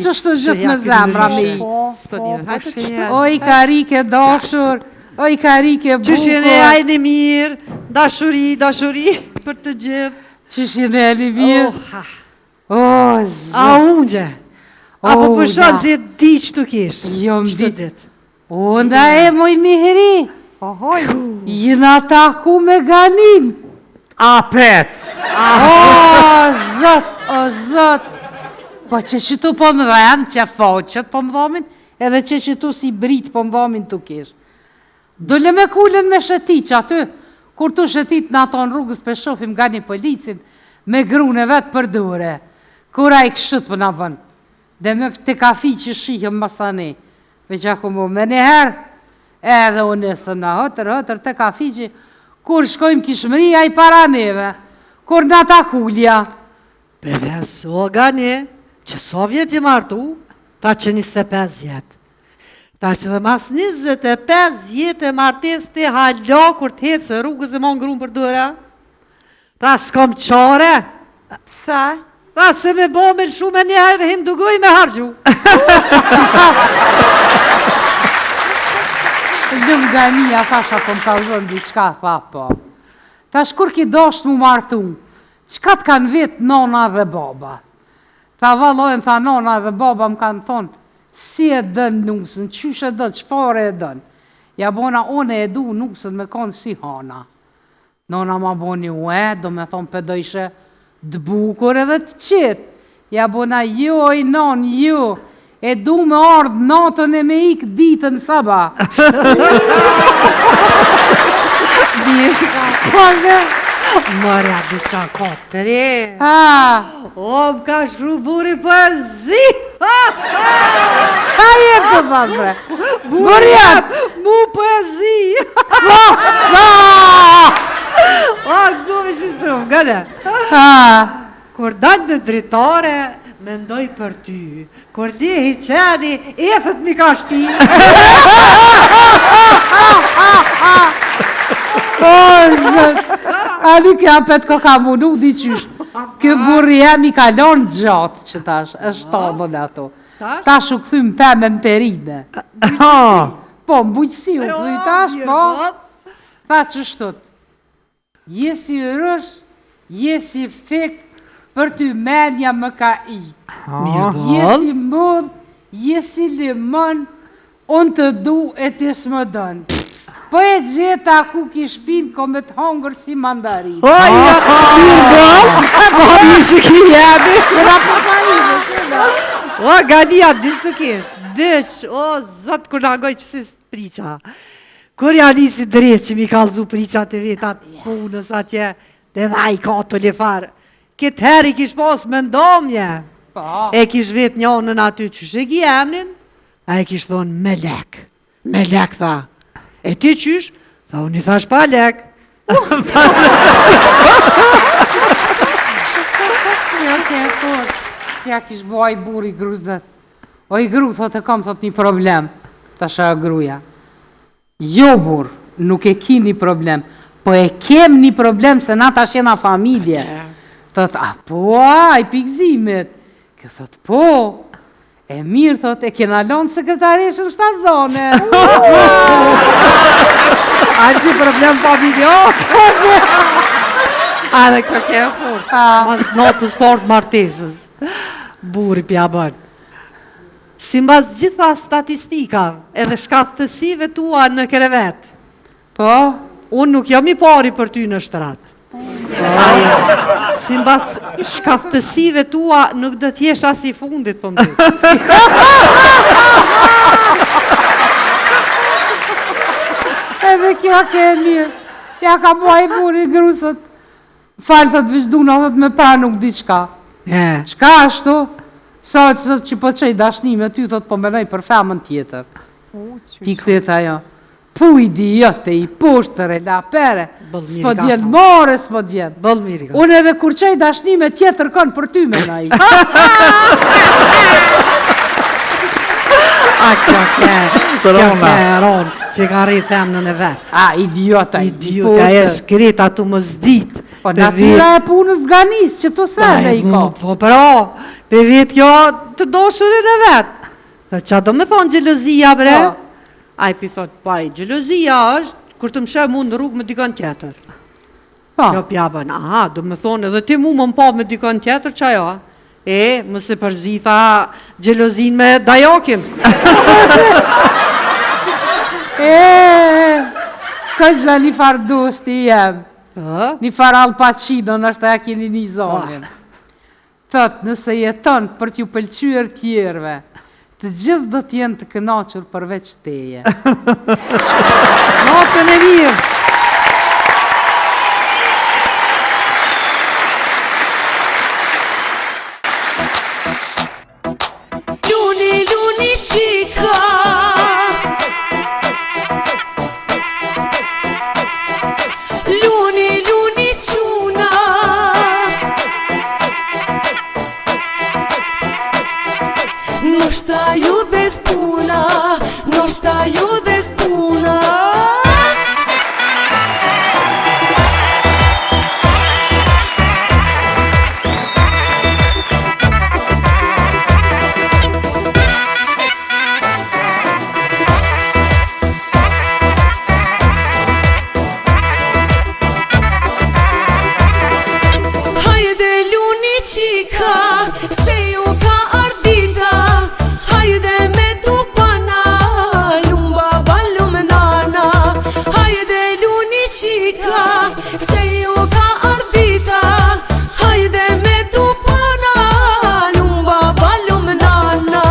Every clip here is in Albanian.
qështu gjithë me zemra me i. Po, S'po di, hajde po, qështu. Oj karike dashur, oj karike bukur. Qysh jeni ajni mirë, dashuri, dashuri për të gjithë. Qysh jeni mirë. Oh, ha. O, zot. A ungje? A po O, përshon da. se di që të kesh? Jo, më Çdo di. ditë. O, nda e moj mihri. Ohoj. Jena taku me Ganin. Apet! O, zot, o, zot. Po që qëtu po më dhem, që faqet po më dhomin, edhe që qëtu si brit po më dhomin të kesh. Dole me kulën me shëtit që aty, kur tu shëtit në ato në rrugës pe shofim nga një policin me grun e vetë për dure. Kur ai kështu po na bën. Dhe me te kafi që shihëm masani. Veç aku mu me njëherë, edhe u nisëm na hëtër, hëtër te kafiqi, kur shkojmë kishmëri, ai para neve, kur na takulja. Beso Gani, që sa vjet je martu? Ta që 25 vjet. Ta që dhe mas 25 vjet e martes ti hala kur të hecë rrugës e mon grun për dore. Ta s'kom qare. Pse? Ta se me bo me lëshu me njëherë hindugoj me hargju. Lëm Gania, thasha, po më kallzon diçka, tha po. Tash kur ki dasht mu martu, çka të kanë vetë nona dhe baba? Tha vallojnë, tha nona dhe baba më kanë thonë, si e dën nusën, qysh e dën, çfarë e dën? Ja bona, une e du nusën me konë si hana. Nona ma boni ue, do me thonë pe dojshe të bukur edhe të qetë. Ja bona, jo, oj non, jo, e du me ardhë natën e me ikë ditën sabah. Po dhe, Mërja, di qa ka të re. ha, O, më ka shkru buri po e zi. qa je të pa bre? Burri jam, Mu po e zi. ha, O, gumi si struf, gëne. ha, Kur dal në dritare, mendoj për ty. Kur lehi qeni, ethet mi ka shti. o, zot. A nuk ja pet ko ka munu, di qysh. Kë burri jam i ka lonë gjatë që tash, është tallën ato. Tash? Tash u kthy në pemë në perime. Po, në bujqësi u kthy tash, po. Tha qështut. Je si rësh, je si fik, për ty menja më ka ik. Je si mudh, je si limon, unë të du e ti s'më dën. Po e gjeta ku ki shpin, ko me të hongër si mandarin. O, ja, mirë bol, po mirë si ki jemi. Jena po parive, kena. O, Gania, dish të kesh, dish, o, zot, kur na goj që si priqa. Kur ja nisi drejt që mi kallzu priqat e veta punës atje, dhe dha i ka të lefar. Këtë herë i kish pas me ndomje. Po. E kish vetë njonën aty, qysh e ki emnin? A e kish thonë me lek. Me lek, tha. E ti qysh? Tha, unë i thash pa lek. Jo, ke e fort. Që ja kish bo ai burri grus dhe. Oj gru, thot e kam, thot një problem. Tash ajo gruja. Jo burr, nuk e ki një problem. Po e kem një problem se na tash jena familje. Thot, a po, a, i pikzimit. Kjo thot, po. E mirë, thot, e kena lonë sekretareshën shtatzone. A si problem familjar? A dhe kjo ke e fort. Mas natës parë martesës. Burri pja bën. Si mbas gjitha statistikave edhe shkathtësive tua në krevet, Po, unë nuk jam i pari për ty në shtrat. Ajo, si mbas shkathtësive tua nuk do t'jesh as i fundit, po më duket. edhe kjo ke e mirë. Ja ka bo ai burri grusët. Falë, thot, veç duna, thot, me pranu diçka. E, Çka ashtu? Sa që thot që po qej dashni me ty, thot, po menoj për femën tjetër. Ti kthet ajo. Pu idiot e i poshtër e lapere, Bëll mirë s'po ka djen thonë. more, s'po djen. bëll mirë ka. Unë edhe kur qej dashni me tjetër kon për ty menoj. A kjo ke, kjo Rona. ke e ronë, që ka rri femnën e vet. A, idiot, ai, Idiot, ajo shkret atu mos dit. Po natyra e punës ganis, që të se dhe i ko. Po, pra, pe vet kjo të dashurin e vet. Dhe qa do me thonë xhelozia, bre? Po. Ai pi thot, pa, xhelozia është kur të më sheh mu në rrugë me dikon tjetër. Po. Kjo pja bën, aha, do me thonë edhe ti mu më më pa me dikon tjetër që ajo, a? E, më se përzitha xhelozin me dajakin. E, ka gjë një farë dosti jem, Ë? një farë Al Pacino, nështë e keni një zonin. Thot, nëse jeton për t'ju pëlqyer tjerëve, të gjithë do të jenë të kënaqur përveç teje. Natën e mirë! Luni, luni qika Luni, luni quna Noshta ju dhez puna Noshta ju dhez puna. Hajde luni qika, se ju ka ardita Hajde me tupana, lum baba lum nana Hajde luni qika, se ju ka ardita Hajde me tupana, lum baba lum nana.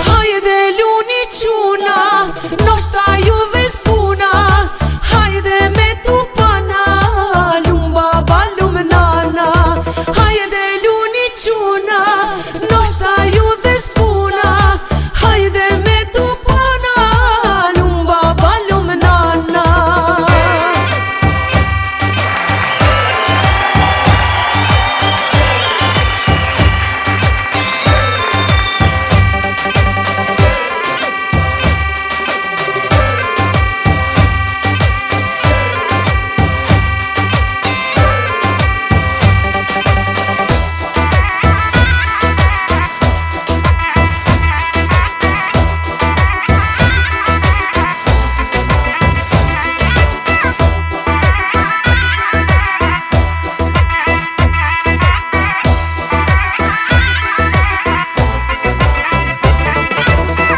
Hajde luni quna, noshta ju dhe spuna Hajde me tupana, lum baba lum nana Hajde luni quna, noshta ju dhe spuna Hajde me tupana, lum baba lum nana.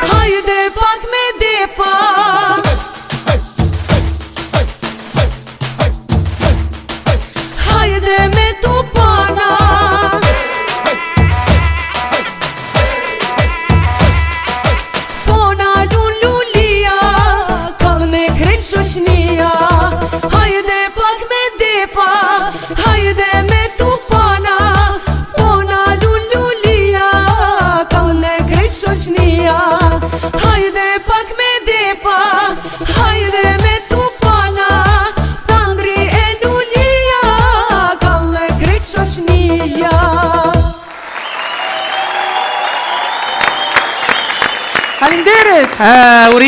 Hajde pak me defa Hajde me tupana Po na lun lulia Kall me krejt shoqnia Hajde pak me defa Hajde me tupana Po na lun lulia Kall me krejt shoqnia Hajde pak me defa Hajde me tupana Tandri e lulia Kall me krejt shoqnia. Faleminderit. E, uri.